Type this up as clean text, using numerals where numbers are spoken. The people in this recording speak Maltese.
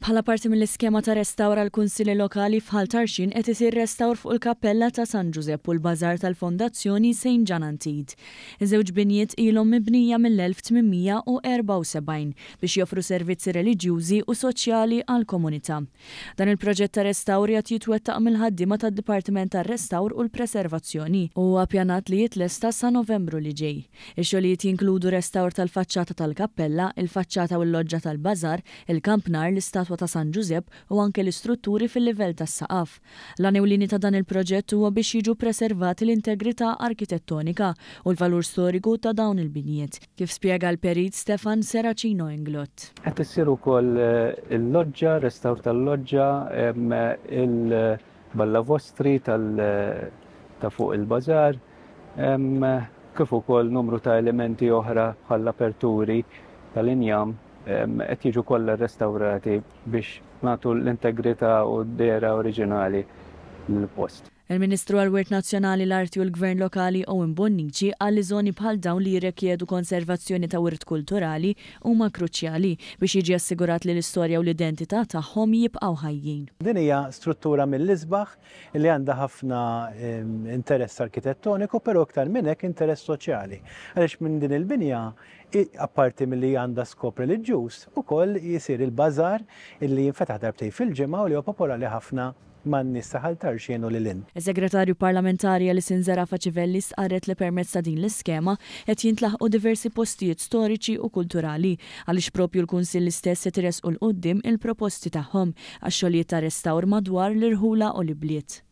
Bħala parti mill-iskema ta' restawr għall-Kunsilli Lokali f'Ħal Tarxien qed isir restawr fuq il-Kappella ta' San Ġużepp u l-Bazaar tal-Fondazzjoni Saint John Antide. Iż-żewġ binjiet ilhom mibnija mill-1874 biex joffru servizzi reliġjużi u soċjali għall-komunità. Dan il-proġett ta' restawr qiegħed jitwettaq mill-ħaddiema tad-Dipartiment tar-Restawr u l-Preservazzjoni u huwa ppjanat li jitlesta sa Novembru li ġej. Ix-xogħlijiet jinkludu restawr tal-faċċata tal-kappella, il-faċċata u l-loġġa tal-bazaar, il-kampnar, l-istatwa ta' San Ġużepp u anke l-istrutturi fil-livell tas-saqaf. L-għan ewlieni ta' dan il-proġett huwa biex jiġu ppreservati l-integrità arkitettonika u l-valur storiku ta' dawn il-binjiet, kif spjega l-Perit Stefan Serracino Inglott. Qed issir ukoll il-loġġa, restawr tal-loġġa, il-ballavostri ta' fuq il-bazaar, kif ukoll numru ta' elementi oħra bħall-aperturi tal-injam qed jiġu kollha rrestawrati biex nagħtu l-integrità u d-dehra oriġinali lill-post. Il-Ministru għall-Wirt Nazzjonali, l-Arti u l-Gvern Lokali Owen Bonnici qal li żoni bħal dawn li jirrekjedu konservazzjoni ta' wirt kulturali huma kruċjali biex jiġi assigurat li l-istorja u l-identità tagħhom jibqgħu ħajjin. Din hija struttura mill-isbaħ li għandha ħafna interess arkitettoniku, però iktar minn hekk interess soċjali. Għaliex minn din il-binja, apparti milli għandha skop reliġjuż, ukoll jsir il-bazaar illi jinfetaħ darbtejn fil-ġimgħa u li huwa popolari ħafna man-nies ta' Ħal Tarxien u lil hinn. Is-Segretarju Parlamentari Alison Zerafa Civelli stqarret li permezz ta' din l-iskema qed jintlaħqu diversi postijiet storiċi u kulturali għaliex proprju l-Kunsilli stess qed iressqu 'l quddiem il-proposti tagħhom għax-xogħlijiet ta' restawr madwar l-irħula u l-ibliet.